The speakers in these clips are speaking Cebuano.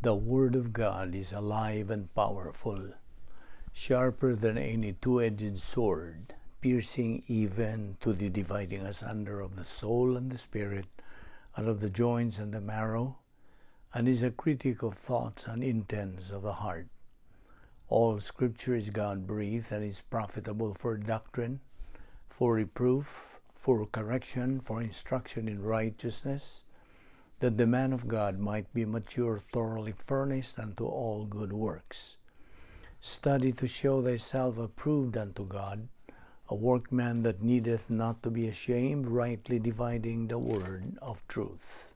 The Word of God is alive and powerful, sharper than any two-edged sword, piercing even to the dividing asunder of the soul and the spirit, and of the joints and the marrow, and is a critic of thoughts and intents of the heart. All Scripture is God-breathed and is profitable for doctrine, for reproof, for correction, for instruction in righteousness, that the man of God might be mature, thoroughly furnished unto all good works. Study to show thyself approved unto God, a workman that needeth not to be ashamed, rightly dividing the word of truth.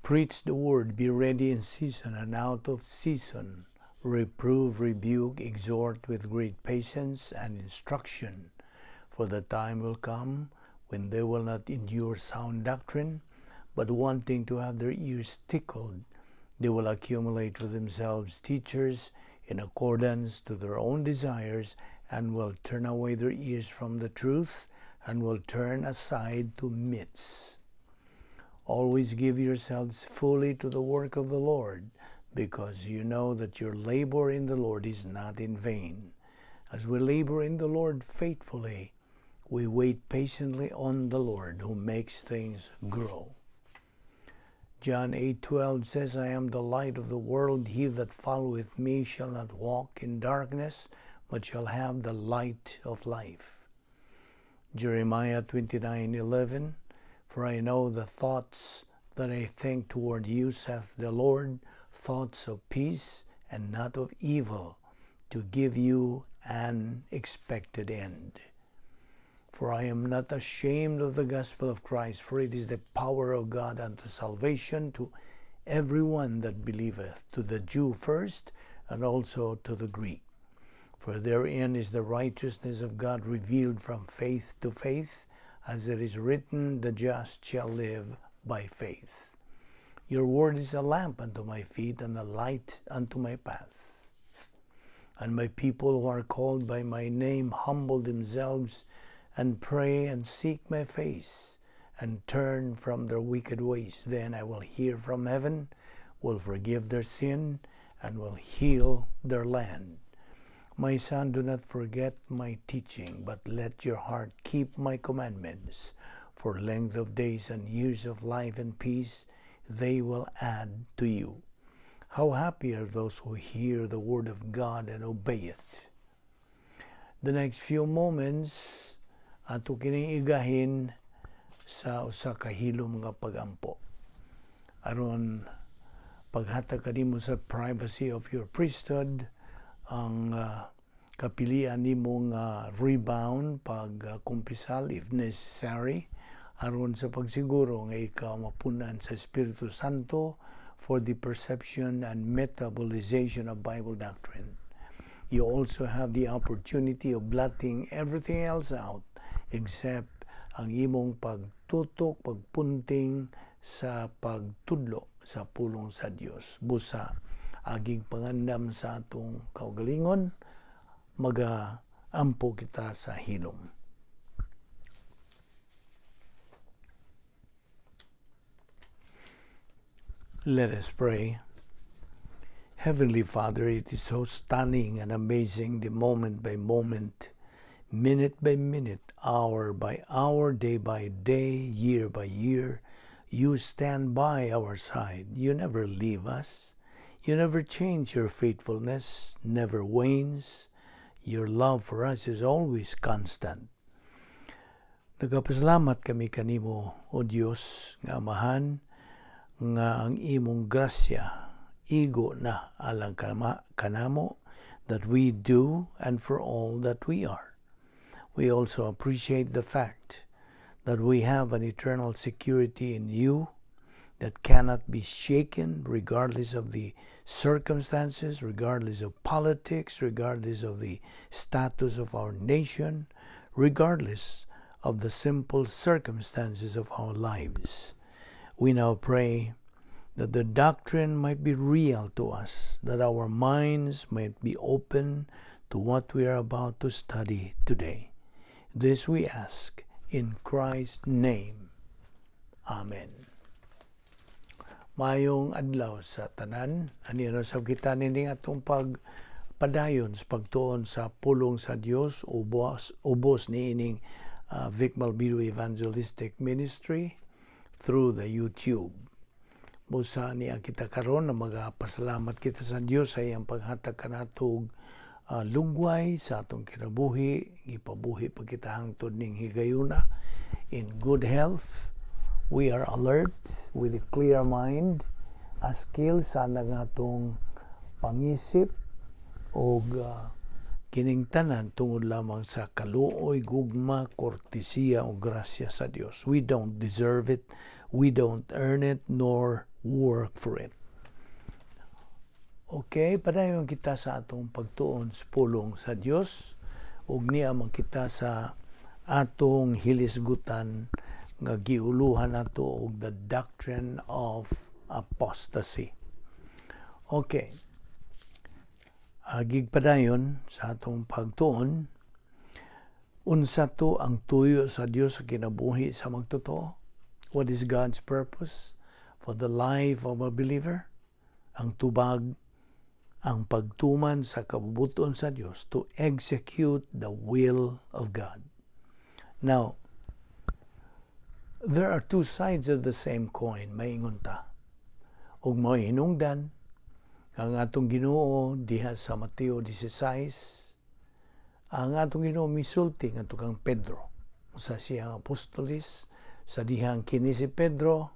Preach the word, be ready in season and out of season, reprove, rebuke, exhort with great patience and instruction. For the time will come when they will not endure sound doctrine, but wanting to have their ears tickled, they will accumulate for themselves teachers in accordance to their own desires, and will turn away their ears from the truth, and will turn aside to myths. Always give yourselves fully to the work of the Lord, because you know that your labor in the Lord is not in vain. As we labor in the Lord faithfully, we wait patiently on the Lord who makes things grow. John 8:12 says, I am the light of the world. He that followeth me shall not walk in darkness, but shall have the light of life. Jeremiah 29:11, For I know the thoughts that I think toward you, saith the Lord, thoughts of peace and not of evil, to give you an expected end. For I am not ashamed of the gospel of Christ, for it is the power of God unto salvation to every one that believeth, to the Jew first, and also to the Greek. For therein is the righteousness of God revealed from faith to faith, as it is written, the just shall live by faith. Your word is a lamp unto my feet and a light unto my path. And my people who are called by my name humble themselves and pray and seek my face and turn from their wicked ways. Then I will hear from heaven, will forgive their sin, and will heal their land. My son, do not forget my teaching, but let your heart keep my commandments. For length of days and years of life and peace they will add to you. How happy are those who hear the word of God and obey it. The next few moments, ato kining igahin sa usa ka hilom nga pagampo. Aron paghatag kanimo sa privacy of your priesthood, ang kapilian nimo nga rebound pag kumpisal if necessary, aron sa pagsiguro nga ikaw mapunan sa Espiritu Santo for the perception and metabolization of Bible doctrine. You also have the opportunity of blotting everything else out except ang imong pagtutok, pagpunting sa pagtudlo sa pulong sa Dios. Busa aging pangandam sa atong kaugalingon, maga-ampo kita sa hilom. Let us pray. Heavenly Father, it is so stunning and amazing the moment by moment, minute by minute, hour by hour, day by day, year by year, you stand by our side. You never leave us. You never change. Your faithfulness never wanes. Your love for us is always constant. Nagapasalamat kami kanimo, O Dios, nga Amahan, nga ang imong grasya igo na alang kanamo that we do and for all that we are. We also appreciate the fact that we have an eternal security in you that cannot be shaken regardless of the circumstances, regardless of politics, regardless of the status of our nation, regardless of the simple circumstances of our lives. We now pray that the doctrine might be real to us, that our minds might be open to what we are about to study today. This we ask in Christ's name. Amen. Maayong adlaw sa tanan. Ani sab kita nining atong pag padayon sa pagtuon sa pulong sa Dios ubos ubos niining Vic Malbido Evangelistic Ministry through the YouTube. Busa niya kita karon na magapasalamat kita sa Dios sa iyang paghatag kanato og lugway sa atong kinabuhi, gipabuhi pa kita hangtod ning higayuna in good health. We are alert with a clear mind, askil sa nga atong pangisip og kining tanan tungod lamang sa kaluoy, gugma, kortesiya o grasya sa Dios. We don't deserve it, we don't earn it, nor work for it. Okay, padayon kita sa atong pagtuon sa pulong sa Dios ug niya man kita sa atong hilisgutan nga giuluhan nato og the doctrine of apostasy. Okay. Agig padayon sa atong pagtuon, unsa to ang tuyo sa Dios sa kinabuhi sa magtotoo? What is God's purpose for the life of a believer? Ang tubag, ang pagtuman sa kabubuton sa Dios, to execute the will of God. Now, there are two sides of the same coin, maingon ta. Ug mao hinungdan ang atong Ginoo diha sa Mateo 16, ang atong Ginoo misulti ngadto kang Pedro. Usa siya ang apostolis sa dihang kini si Pedro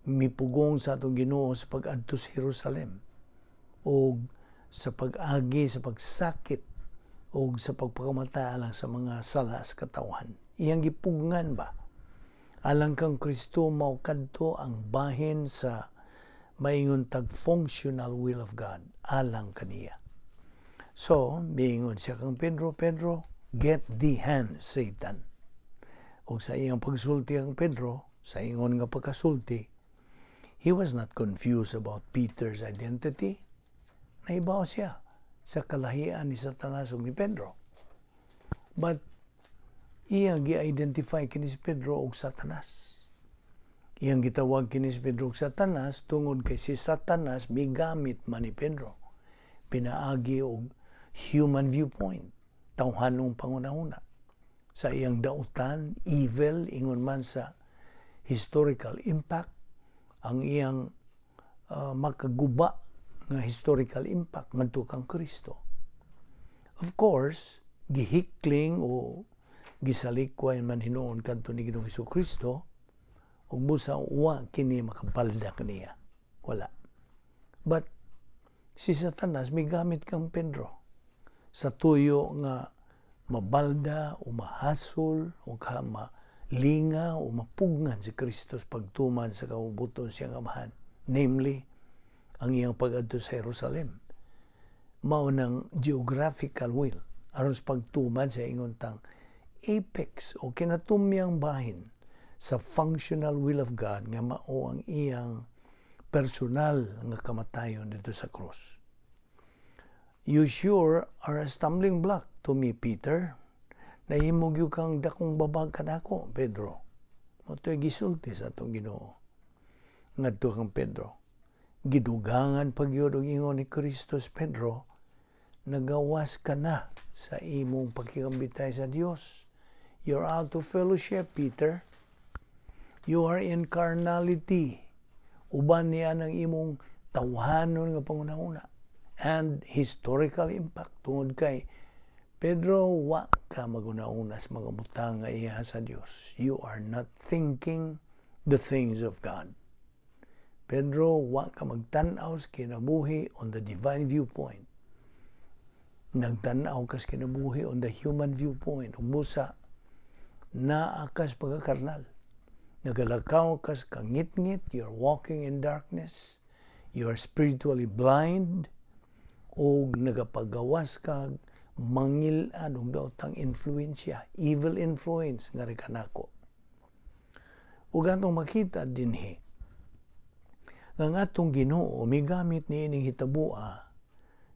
mipugong sa atong Ginoo sa pag-adto sa Jerusalem o sa pag-agi sa pagsakit o sa pagpakamatay alang sa mga sala sa katawhan. Iyang gipugngan ba? Alang kang Kristo mao kadto ang bahin sa maingon tag functional will of God alang kaniya. So, miingon siya kang Pedro, "Pedro, get thee hence, Satan." Og sa iyang pagsulti ang Pedro, sa ingon nga pagkasulti, he was not confused about Peter's identity. Nahibaw siya sa kalahian ni Satanas ug ni Pedro. But iyang gi-identify kini si Pedro og Satanas. Iyang gitawag kini si Pedro og Satanas tungod kay si Satanas migamit man ni Pedro. Pinaagi og human viewpoint, tawhanong pangunahuna. Sa iyang dautan, evil, ingon man sa historical impact, ang iyang makaguba nga historical impact ngadto kang Kristo. Of course, gihikling o gisalikway man hinuon kadto ni Ginoong Kristo ug busa wa kini makabalda kaniya. Wala. But si Satanas migamit kang Pedro sa tuyo nga mabalda o mahasol o ka malinga o mapugnan si Kristo sa pagtuman sa kabubuton siyang Amahan. Namely, ang iyang pag-adto sa Jerusalem. Mao ng geographical will aron sa pagtuman sa ingon tang apex o kinatumyang bahin sa functional will of God nga mao ang iyang personal nga kamatayon dito sa cross. "You sure are a stumbling block to me, Peter." "Nahimo gyud kang dakong babag kanako, Pedro." Mao to'y gisulti sa atong Ginoo ngadto kang Pedro. Gidugangan pa gyud og ingon ni Kristo sa Pedro, "Nagawas ka na sa imong pakikambitay sa Dios. You're out of fellowship, Peter. You are in carnality. Uban niya ng imong tawhanon nga pangunahuna." And historical impact tungod kay Pedro, wa ka maguna-una sa mga butang nga iya sa Dios. You are not thinking the things of God. Pedro, wa ka magtan-aw sa kinabuhi on the divine viewpoint. Nagtan-aw ka sa kinabuhi on the human viewpoint. Ug busa, naa ka sa pagkakarnal. Nagalakaw ka sa kangitngit, you're walking in darkness, you are spiritually blind, o nagapagawas ka mangil-ad og daotang influensya, evil influence nga kanako. Ug atong makita dinhi nga ang atong Ginoo migamit niining hitabua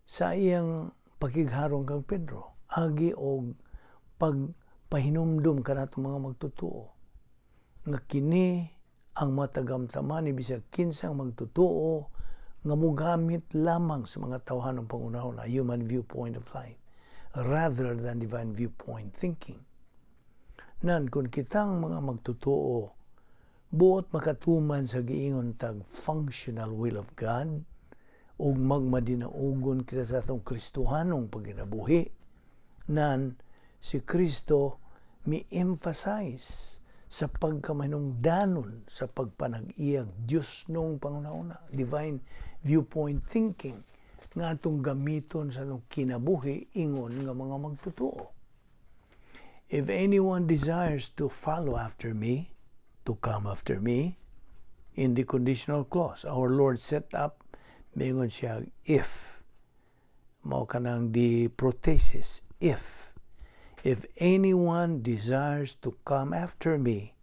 sa iyang pakigharong kang Pedro agi og pagpahinumdum kanatong mga magtotoo nga kini Ang matagamtaman ni bisag kinsang magtotoo nga mugamit lamang sa mga tawhanong panghunahuna, human viewpoint of life, rather than divine viewpoint thinking. Nan kung kitang mga magtotoo buot makatuman sa giingon tag functional will of God ug magmadinaugon kita sa atong Kristohanong pagkinabuhi, nan si Kristo mi emphasize sa pagkamanungdanon sa pagpanag-iyag Diyosnong panghunahuna, divine viewpoint thinking, nga atong gamiton sa atong kinabuhi ingon nga mga magtotoo. If anyone desires to follow after me, to come after me, in the conditional clause, our Lord set up, mingon siya, if, mao kanang the protasis, if anyone desires to come after me,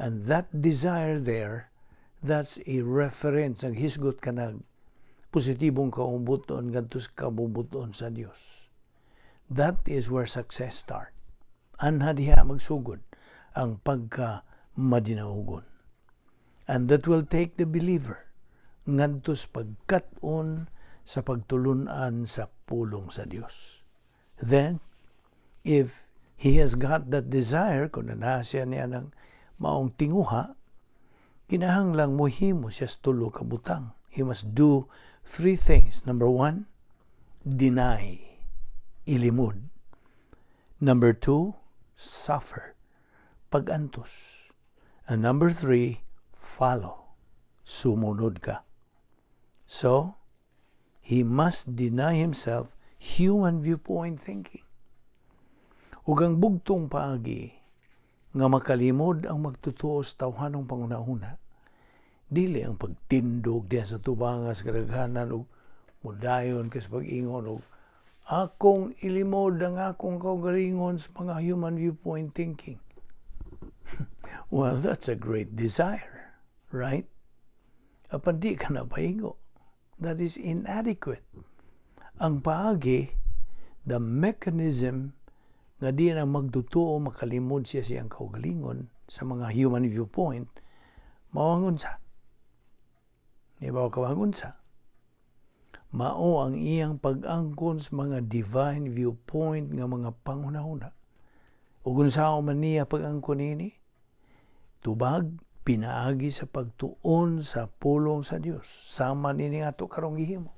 and that desire there, that's a reference, ang hisgot kanag positibong kaubuton ngadto sa kabubuton sa Dios. That is where success start. Anha diha magsugod ang pagka madinaugon. And that will take the believer ngadto sa pagkat-on sa pagtulunan sa pulong sa Dios. Then, if he has got that desire, kung naa siya niya ng maong tinguha, kinahanglang mohimo siya sa tulo ka butang. He must do three things. Number one, deny, ilimod. Number two, suffer, pagantos. And number three, follow, sumunod ka. So, he must deny himself human viewpoint thinking. Ug ang bugtong paagi nga makalimod ang magtotoo sa tawhanong panghunahuna, dili ang pagtindog diha sa tubangan sa kadaghanan ug mudayon ka sa pag-ingon og akong ilimod ang akong kaugalingon sa mga human viewpoint thinking. Well, that's a great desire, right? Apan di ka na paigo. That is inadequate. Ang paagi, the mechanism nga di na magtotoo makalimod siya siyang kaugalingon sa mga human viewpoint, mao ang unsa? Ibaw ka ang unsa? Mao ang iyang pag-angkon sa mga divine viewpoint nga mga panghunahuna. Ug unsaon man niya pag-angkon ini? Tubag, pinaagi sa pagtuon sa pulong sa Dios. Sama nini ato karong gihimo.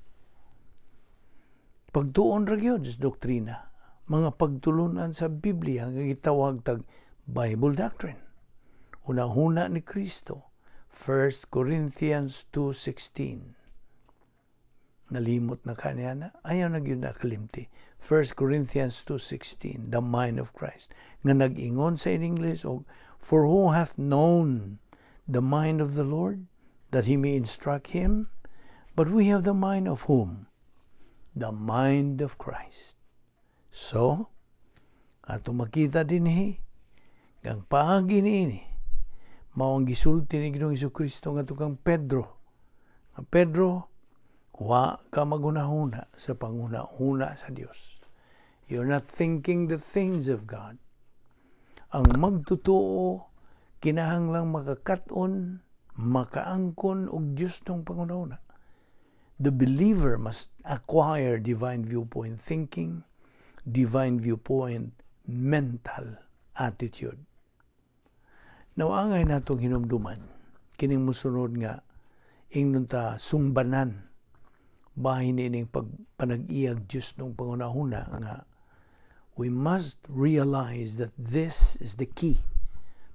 Pagtuon ra gyud sa doktrina, mga pagtulunan sa Biblia nga gitawag tag Bible doctrine. Hunahuna ni Kristo, 1 Corinthians 2:16. Nalimot na kaniya na? Ayaw na gyud nakalimti. 1 Corinthians 2:16, the mind of Christ. Nga nag-ingon sa in English og, "For who hath known the mind of the Lord, that he may instruct him? But we have the mind of whom? The mind of Christ." So, ato makita dinhi, ang paagi niini, mao ang gisulti ni Ginoong Kristo ngadto kang Pedro. Ang Pedro, wa ka maghunahuna sa panghunahuna sa Dios. You're not thinking the things of God. Ang magtotoo kinahanglang makakat-on, makaangkon og Diyosnong panghunahuna. The believer must acquire divine viewpoint thinking, divine viewpoint mental attitude. Now, angay natong hinumduman, kining musunod nga ingnon ta sungbanan bahin ining pagpanag-iyag Diyosnong panghunahuna nga we must realize that this is the key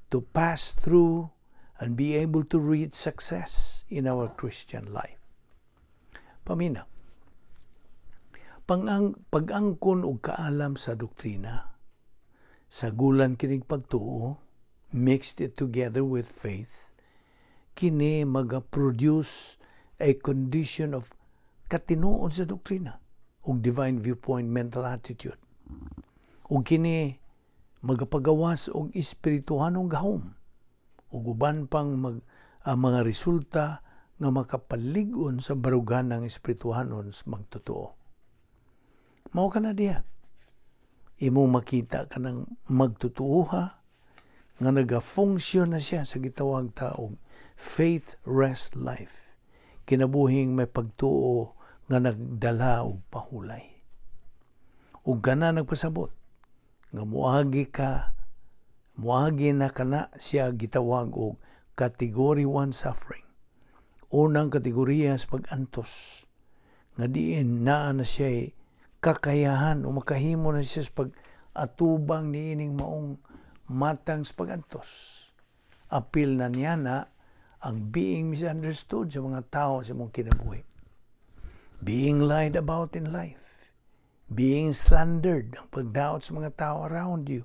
to pass through and be able to reach success in our Christian life. Pamina, pag-angkon og kaalam sa doktrina, sagulan kinig pagtuo, mixed it together with faith, kini maga-produce a condition of katinuod sa doktrina ug divine viewpoint mental attitude. Ug kini magapagawas og espirituhanong gahom ug uban pang mga resulta nga makapalig-on sa barugan ng espirituhanon sa magtotoo. Mao ka na diha. Imong makita ka ng magtotoo ha, Nga naga-function na siya sa gitawag ta og faith rest life. Kinabuhing may pagtuo nga nagdala og pahulay. Ug kana nagpasabot nga muagi na kana siya gitawag og category 1 suffering. Unang kategoriya sa pag-antos nga diin naa na siya kakayahan o makahimo na siya sa pag-atubang niining maong matang sa pag-antos. Apil na niya na ang being misunderstood sa mga tao sa imong kinabuhi. Being lied about in life. Being slandered, ang pagdaot sa mga tao around you.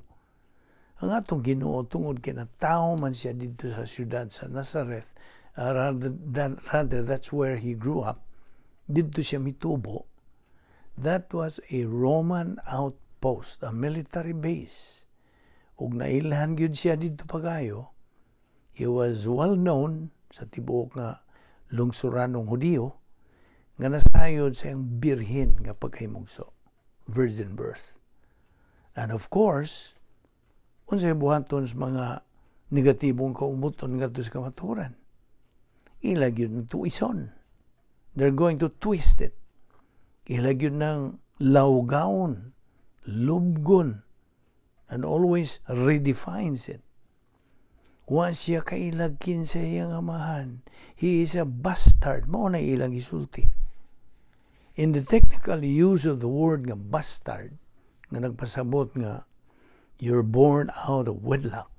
Ang atong Ginoo, tungod kay tao man siya dito sa siyudad sa Nazareth, rather that's where he grew up, dito siya mitubo. That was a Roman outpost, a military base. Ug nailhan gyud siya dito pagayo. He was well known sa tibuok nga lungsuranong Hudiyo nga nasayod sa iyang birhen nga pagkahimugso, virgin birth. And of course, unsay buhaton sa mga negatibong kaumuton ngadto sa kamatuoran? Ila gyud tuison. They're going to twist it. Ila gyud nang lawgawon, lubgon, and always redefines it. Wa siya kailag kinsa iyang amahan. He is a bastard. Mao na ilang isulti. In the technical use of the word nga bastard, nga nagpasabot nga you're born out of wedlock.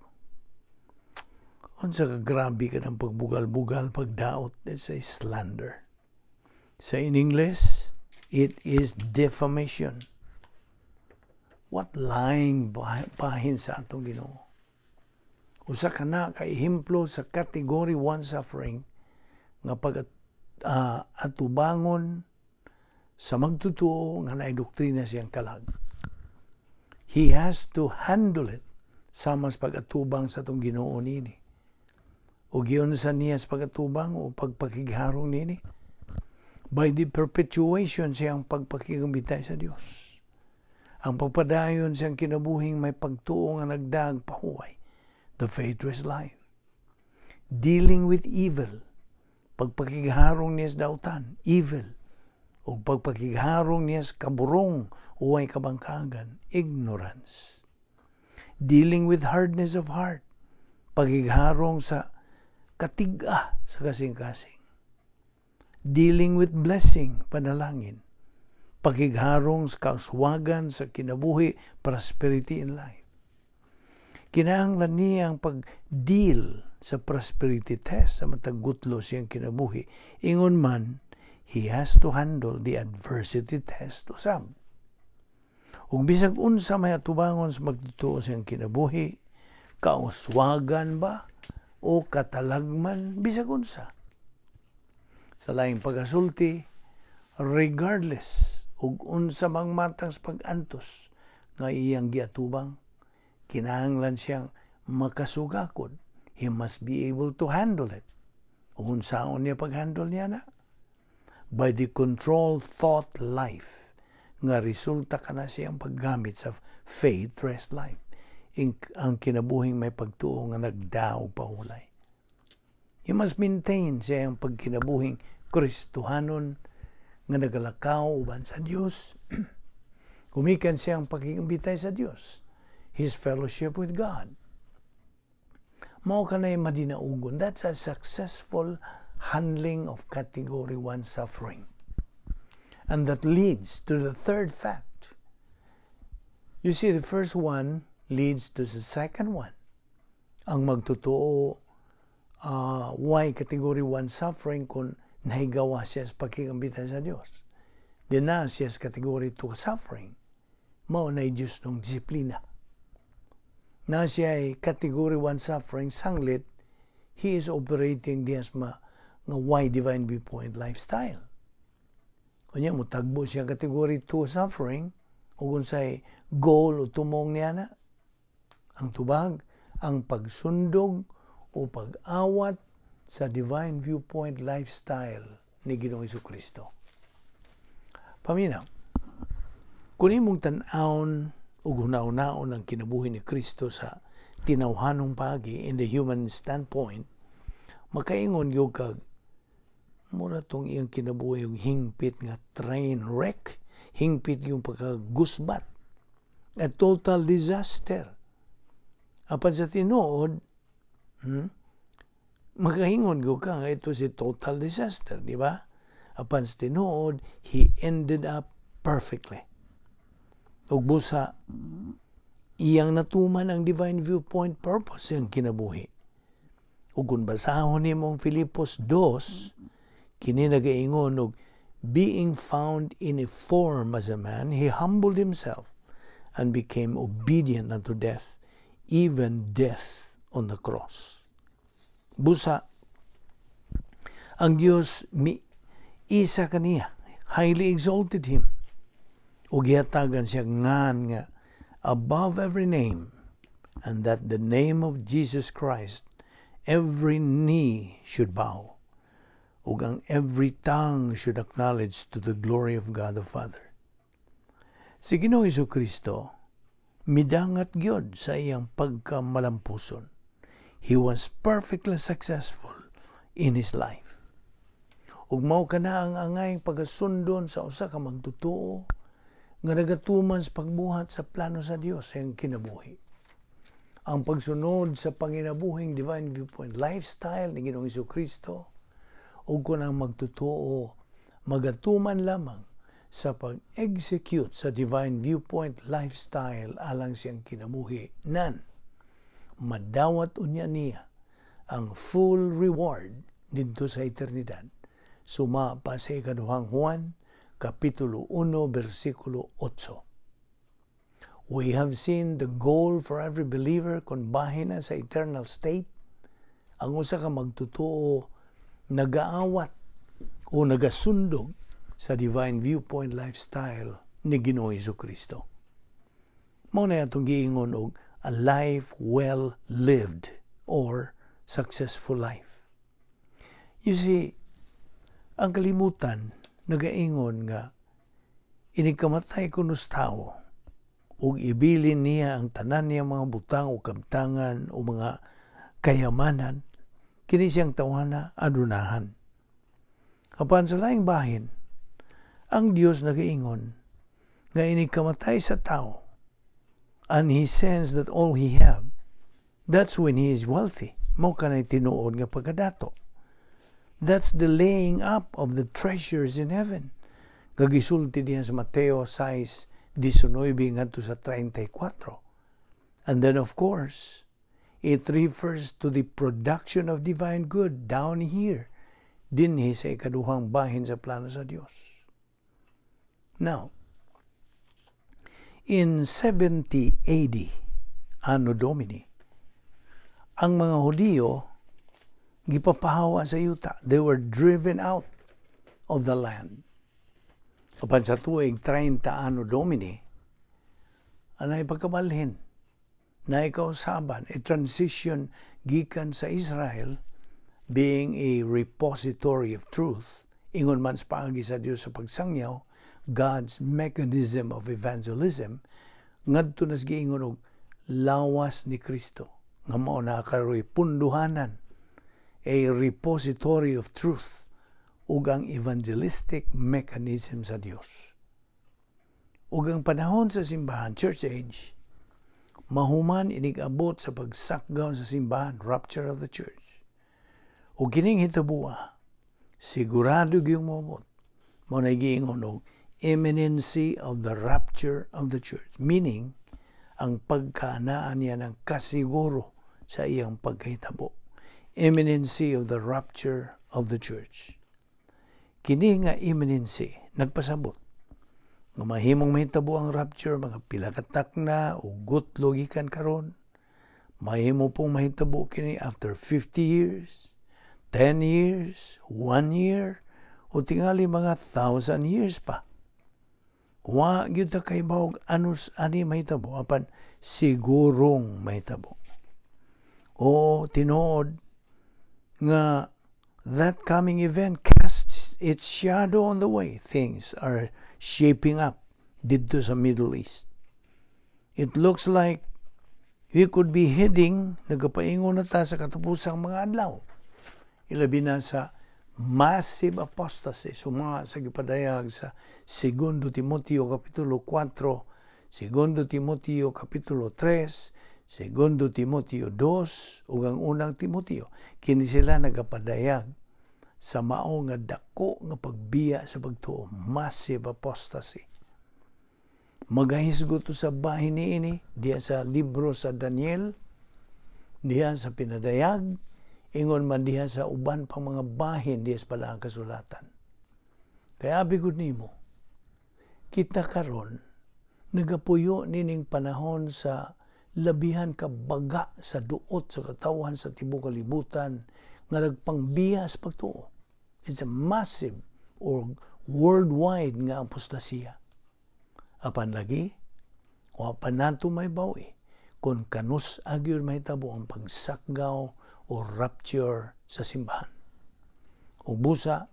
Unsa ka grabe ka ng pagbugal-bugal, pagdaot, it's a slander. Sa in English, it is defamation. What lying bahin sa atong Ginoo. Usa ka na ka ehemplo sa category 1 suffering nga pag atubangon sa magtotoo nga naay doktrina siyang kalag. He has to handle it sama sa pag-atubang sa atong Ginoo nini. O giunsa niya sa pag-atubang o pagpakigharong nini? By the perpetuation siyang pagpakigambitay sa Dios. Ang pagpadayon siyang kinabuhing may pagtuo nga nagdag pahuway. The faithless life. Dealing with evil. Pagpakigharong niya sa dautan, evil. O pagpakigharong niya sa kaburong, uway kabangkagan, ignorance. Dealing with hardness of heart. Pagigharong sa katig-a sa kasing-kasing. Dealing with blessing, panalangin. Pagigharong sa kauswagan sa kinabuhi, prosperity in life. Kinahanglan niya ang pag-deal sa prosperity test sa matag gutlo siyang kinabuhi. Ingon man, he has to handle the adversity test usab. Ug bisag unsa may atubangon sa magtotoo siyang kinabuhi, kauswagan ba o katalagman, bisag unsa. Sa laing pagasulti, regardless ug unsa mang matang sa pag-antos nga iyang giatubang, kinahanglan siyang makasugakod. He must be able to handle it. Ug unsaon niya pag-handle niya na? By the control thought life nga resulta kana siyang paggamit sa faith rest life. Ang kinabuhing may pagtuo nga nagdaog pahulay. He must maintain siyang pagkinabuhing Kristohanon nga nagalakaw uban sa Dios. Gumikan siyang pakigambitay sa Dios. His fellowship with God. Mao kanay madinaugon. That's a successful handling of category 1 suffering. And that leads to the third fact. You see, the first one leads to the second one. Ang magtotoo, why category 1 suffering kung nahigawa siya sa pakigambitan sa Dios. Di na siya sa category 2 suffering. Mao na Diyos ng disiplina. Na siya ay category 1 suffering sanglit, he is operating diya sa nga why divine viewpoint lifestyle. Kunya mutagbo siya category 2 suffering ug unsay goal o tumong niya na ang tubag ang pagsundog o pag-awat sa divine viewpoint lifestyle ni Ginoong Kristo. Paminaw, kung imong tan-awon ug hunaw-naon ang kinabuhi ni Kristo sa tinawhanong paagi, in the human standpoint, makaingon gyud kag mura tong iyang kinabuhi yung hingpit nga train wreck, hingpit yung pagkagusbat, a total disaster. Apan sa tinuod, makaingon gyud ka nga ito si total disaster, di ba? Apan sa tinuod, he ended up perfectly. Ug busa iyang natuman ang divine viewpoint purpose iyang kinabuhi. Ug kung basahon nimo ang Filipos 2, kini nagaingon og being found in a form as a man, he humbled himself and became obedient unto death, even death on the cross. Busa, ang Dios mi isa kaniya, highly exalted him, ug gihatagan siya ngan nga above every name, and that the name of Jesus Christ every knee should bow ug ang every tongue should acknowledge to the glory of God the Father. Si Ginoong Kristo midangat gyud sa iyang pagkamalampuson. He was perfectly successful in his life. Ug mao kana ang angayng pagasundon sa usa ka magtotoo nga nagatuman sa pagbuhat sa plano sa Dios sa iyang kinabuhi. Ang pagsunod sa panginabuhing divine viewpoint lifestyle ni Ginoong Kristo ug kun ang magtotoo magatuman lamang sa pag-execute sa divine viewpoint lifestyle alang siyang kinabuhi nan madawat unya niya ang full reward didto sa eternidad, suma pa sa Ikaduhang Juan Kapitulo 1 bersikulo 8. We have seen the goal for every believer kung bahin na sa eternal state. Ang usa ka magtotoo nagaawat o nagasundog sa divine viewpoint lifestyle ni Ginoo Kristo. Mao na atong giingon og a life well lived or successful life. You see, ang kalibutan nagaingon nga inigkamatay kuno sa tao ug ibilin niya ang tanan niya mga butang o kabtangan o mga kayamanan, kini siyang tawhana adunahan. Apan sa laing bahin, ang Dios nagaingon nga inigkamatay sa tao and he sends that all he have, that's when he is wealthy. Mao kanay tinuod nga pagkadato. That's the laying up of the treasures in heaven. Gagisulti diyan sa Mateo 6:19 ngadto sa 34. And then, of course, it refers to the production of divine good down here, dinhi sa ikaduhang bahin sa plano sa Dios. Now, in 70 AD, Anno Domini, ang mga Hudiyo gipapahawa sa yuta. They were driven out of the land. Apan sa tuig 30 Anno Domini, anay pagkabalhin, na kausaban, a transition gikan sa Israel being a repository of truth, ingon man sa paagi sa Dios sa pagsangyaw, God's mechanism of evangelism, ngadto nas giingon og lawas ni Kristo nga mao na karoy punduhanan, a repository of truth ug ang evangelistic mechanism sa Dios. Ug ang panahon sa simbahan, church age, mahuman inig-abot sa pagsakgaw sa simbahan, rapture of the church. Ug kining hitabuha, sigurado gyud moabot. Mao na giingon og imminency of the rapture of the church. Meaning, ang pagkaanaan niya ng kasiguro sa iyang pagkahitabo. Imminency of the rapture of the church. Kini nga imminency nagpasabot nga mahimong mahitabo ang rapture mga pila ka takna o gutlo gikan karon. Mahimo pong mahitabo kini after 50 years, 10 years, 1 year, o tingali mga thousand years pa. Wa gyud ta kahibaw anus ani mahitabo, apan sigurong mahitabo. O tinuod nga that coming event casts its shadow on the way things are shaping up didto sa Middle East. It looks like We could be heading, nagapaingon na ta sa katapusang mga adlaw. Ilabi na sa massive apostasy, suma sa gipadayag sa Segundo Timoteo Kapitulo 4, Segundo Timoteo Kapitulo 3, Segundo Timoteo 2, ug ang Unang Timoteo. Kini sila nagapadayag sa mao nga dako nga pagbiya sa pagtuo, massive apostasy. Magahisgot sa bahin niini diya sa libro sa Daniel, diya sa Pinadayag, ingon man diha sa uban pang mga bahin diya sa Balaang Kasulatan. Kaya abi gud nimo, kita karon nagapuyo nining panahon sa labihan ka baga sa duot sa katawhan sa tibuok kalibutan nga nagpangbiya sa pagtuo. It's a massive or worldwide nga apostasiya. Apan lagi, wa pa nato mahibaw-i kung kanus-a gyud mahitabo ang pagsakgaw o rapture sa simbahan. Ug busa,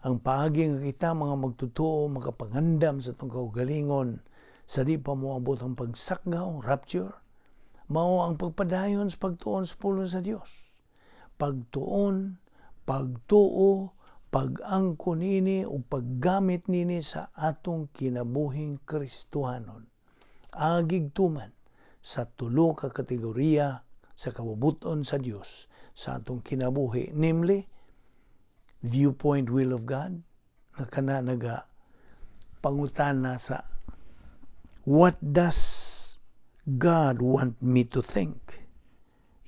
ang paagi nga kita mga magtotoo makapangandam sa atong kaugalingon sa di pa moabot ang pagsakgaw, rapture, mao ang pagpadayon sa pagtuon sa pulong sa Dios. Pagtuon, pagtuo, pag-angkon nini o paggamit nini sa atong kinabuhing Kristohanon. Agig tuman sa tulo ka kategorya sa kabubuton sa Dios sa atong kinabuhi, namely viewpoint will of God, nga kana naga pangutana sa "What does God want me to think?"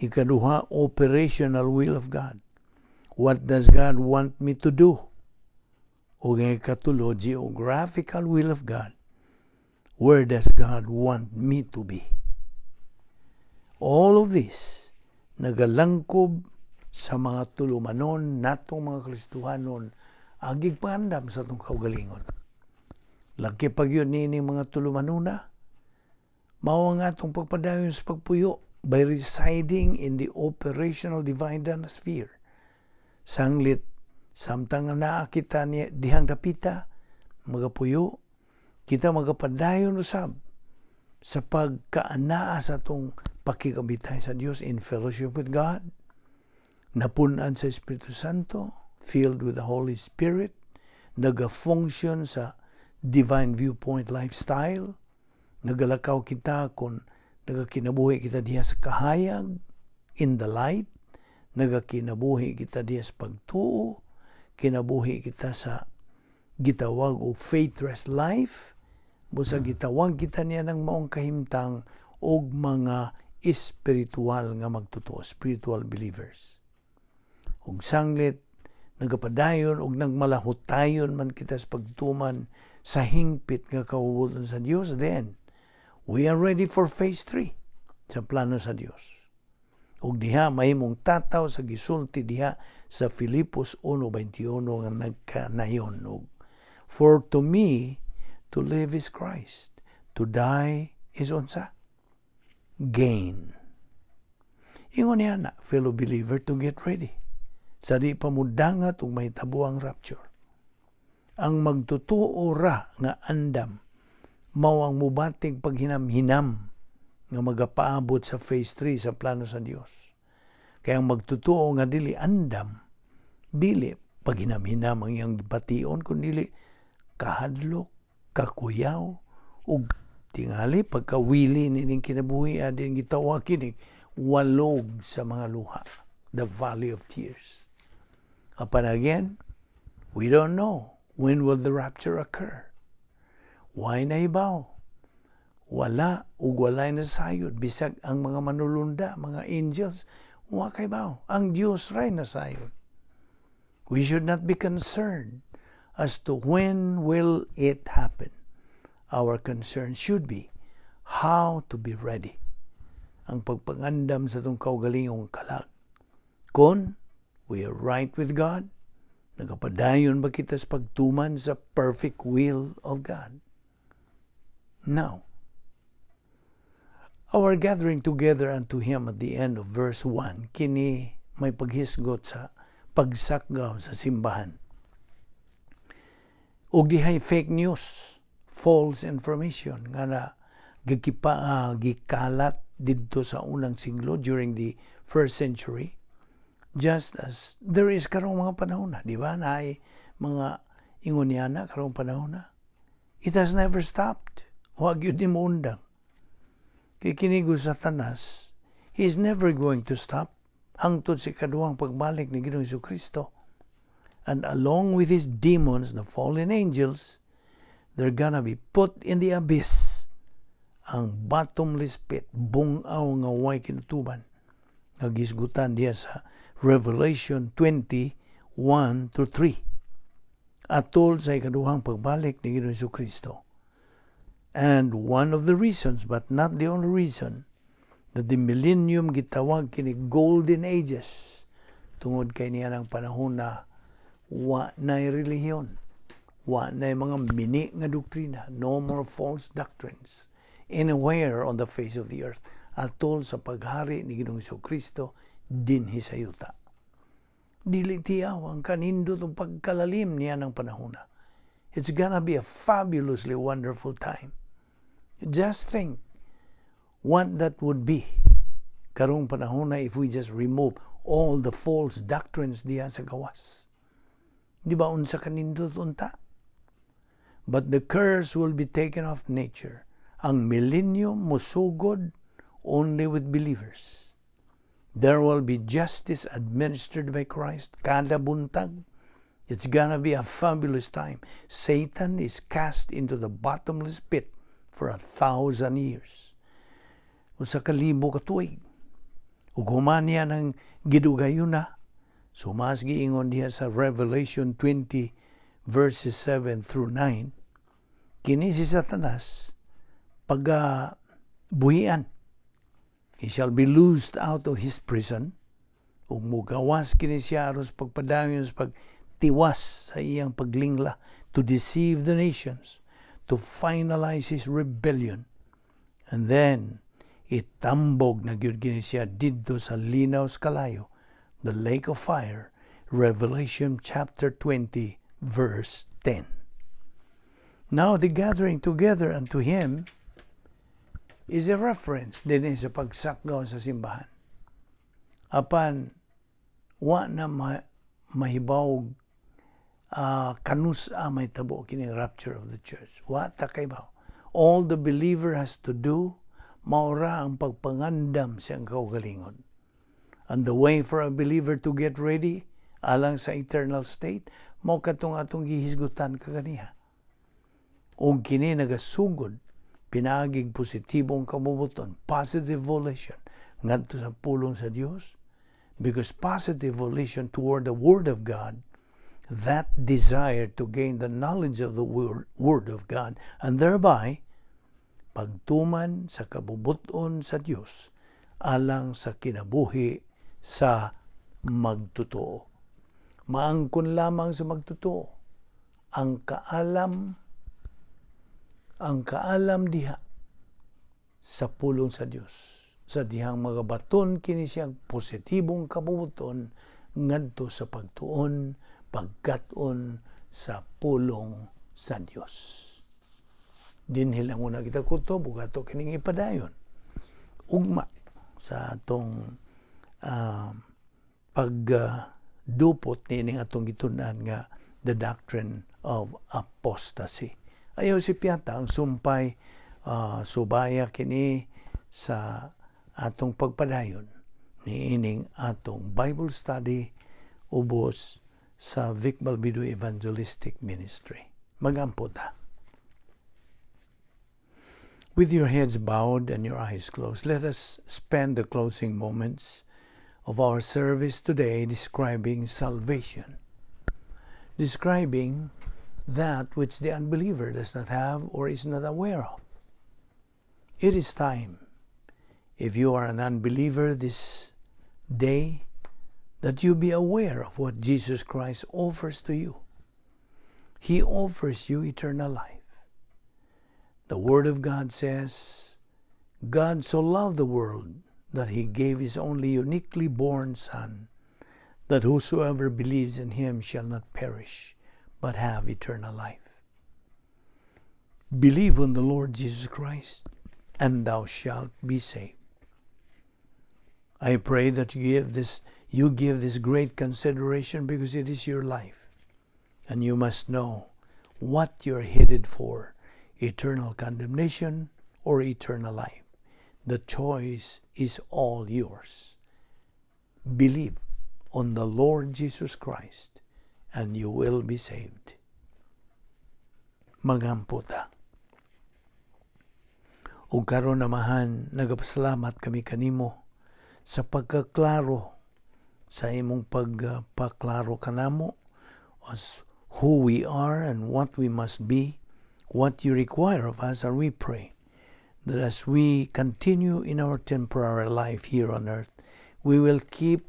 Ikaduha, operational will of God. What does God want me to do? O ang ikatulo, geographical will of God. Where does God want me to be? All of this nagalangkob sa mga tulumanon natong mga Kristohanon agig pangandam sa atong kaugalingon. Laki pag yun nini mga tulumanuna, mao ang atong pagpadayon sa pagpuyo by residing in the operational divine sphere. Sanglit, samtang nga naa kita ni dihang dapita, magapuyo, kita magapadayon usab sa pagkaanaa sa atong pakigabitay sa Dios in fellowship with God, napun-an sa Espiritu Santo, filled with the Holy Spirit, naga-function sa divine viewpoint lifestyle, nagalakaw kita kung nagakinabuhi kita diha sa kahayag, in the light, nagakinabuhi kita diha sa pagtuo, kinabuhi kita sa gitawag og faithless life, busa gitawag kita niya ng maong kahimtang og mga espiritual nga magtotoo, spiritual believers. Ug sanglit, nagapadayon og nagmalahutayon man kita sa pagtuman sa hingpit nga kaubuton sa Dios, then we are ready for phase 3 sa plano sa Dios. Ug diha mahimong tataw sa gisulti diha sa Filipos 1:21 nga nagkanayon og "For to me to live is Christ, to die is unsa? Gain." Ingon niya na, fellow believer, to get ready sa di pa mudangat ug mahitabo ang rapture. Ang magtotoo ra nga andam mao ang mubatig paghinam-hinam nga magapaabot sa phase 3 sa plano sa Dios. Kaya ang magtotoo nga dili andam, dili paghinam-hinam ang iyang bation, kun dili kahadlok, kakuyaw, ug tingali pagkawili nining kinabuhi adin gitawag kini walog sa mga luha, the valley of tears. Apan again, we don't know when will the rapture occur. Why nahibaw? Wala ug walay nasayod bisag ang mga manulunda, mga angels, wa kaybaw. Ang Dios ray nasayod. We should not be concerned as to when will it happen. Our concern should be how to be ready. Ang pagpangandam sa atong kaugalingong kalag. Kung we are right with God, nagapadayon ba kita sa pagtuman sa perfect will of God? Now, our gathering together unto Him at the end of verse 1, kini may paghisgot sa pagsakgaw sa simbahan. Ug dihay fake news, false information nga na gikipa, gikalat didto sa unang siglo, during the first century, just as there is karong mga panahon na, di ba? Naay mga ingon niana karong panahon na. It has never stopped. Wa gyud ni moundang. Kay kini Satanas, he is never going to stop hangtod sa ikaduhang pagbalik ni Ginoong Kristo. And along with his demons, the fallen angels, they're gonna be put in the abyss, ang bottomless pit, bungaw nga way kinutuban, nga gisgutan diya sa Revelation 20, 1 to 3. Atol sa ikaduhang pagbalik ni Ginoong Kristo. And one of the reasons, but not the only reason, that the millennium gitawag kini golden ages tungod kay niya ng panahon na wa na'y relihiyon, wa na'y mga mini nga doktrina, no more false doctrines anywhere on the face of the earth atol sa paghari ni Ginoong Kristo dinhi sa yuta. Dili tiyaw ang kanindot og pagkalalim niya ng panahon na. It's gonna be a fabulously wonderful time. Just think what that would be karong panahon na if we just remove all the false doctrines diya sa gawas. Di ba unsa kanindot unta? But the curse will be taken off nature. Ang millennium musugod only with believers. There will be justice administered by Christ kada buntag. It's gonna be a fabulous time. Satan is cast into the bottomless pit for 1,000 years. Usa ka libo ka tuig. Ug human niya ng gidugayuna, sumas giingon diha sa Revelation 20 verses 7 through 9, kini si Satanas pagka buhian. He shall be loosed out of his prison ug mugawas kini siya aros pagpadayon sa pagtiwas sa iyang paglingla, to deceive the nations, to finalize his rebellion. And then itambog na gyud kini siya didto sa linaw sa kalayo, the lake of fire, Revelation chapter 20 verse 10. Now the gathering together unto him is a reference din sa pagsakgaw sa simbahan. Apan wa na mahibaw kanus-a mahitabo kining rapture of the church. Wa ta kaybaw. All the believer has to do maura ang pagpangandam siyang kaugalingon. And the way for a believer to get ready alang sa eternal state mao katong atong gihisgutan kaganiha. Ug kini nagasugod pinaagig positibong kabubuton, positive volition ngadto sa pulong sa Dios, because positive volition toward the Word of God, that desire to gain the knowledge of the Word of God, and thereby pagtuman sa kabubuton sa Dios alang sa kinabuhi sa magtotoo. Maangkon lamang sa magtotoo ang kaalam diha sa pulong sa Dios sa dihang magabaton kini siyang positibong kabubuton ngadto sa pagtuon, pagkat-on sa pulong sa Dios. Dinhi lang una kita kutob ug ato kining ipadayon ugma sa atong pagdupot niining atong gitun-an nga the doctrine of apostasy. Ayaw si Piata ang sumpay, subaya kini sa atong pagpadayon niining atong Bible study ubos sa Vic Balbido Evangelistic Ministry. Magampo ta. With your heads bowed and your eyes closed, let us spend the closing moments of our service today describing salvation. Describing that which the unbeliever does not have or is not aware of. It is time, if you are an unbeliever this day, that you be aware of what Jesus Christ offers to you. He offers you eternal life. The Word of God says, "God so loved the world that He gave His only uniquely born Son, that whosoever believes in Him shall not perish, but have eternal life." Believe on the Lord Jesus Christ, and thou shalt be saved. I pray that you give this great consideration because it is your life. And you must know what you're headed for: eternal condemnation or eternal life. The choice is all yours. Believe on the Lord Jesus Christ and you will be saved. Magampo ta. Ug karon, Amahan, nagapasalamat kami kanimo sa pagkaklaro sa imong pagpaklaro kanamo as who we are and what we must be, what you require of us, and we pray that as we continue in our temporary life here on earth, we will keep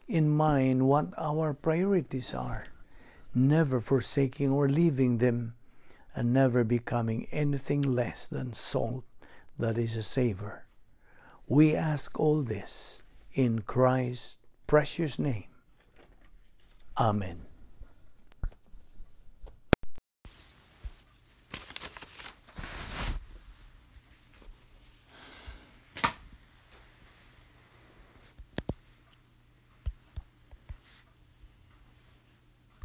in mind what our priorities are, never forsaking or leaving them, and never becoming anything less than salt that is a savor. We ask all this in Christ's precious name. Amen.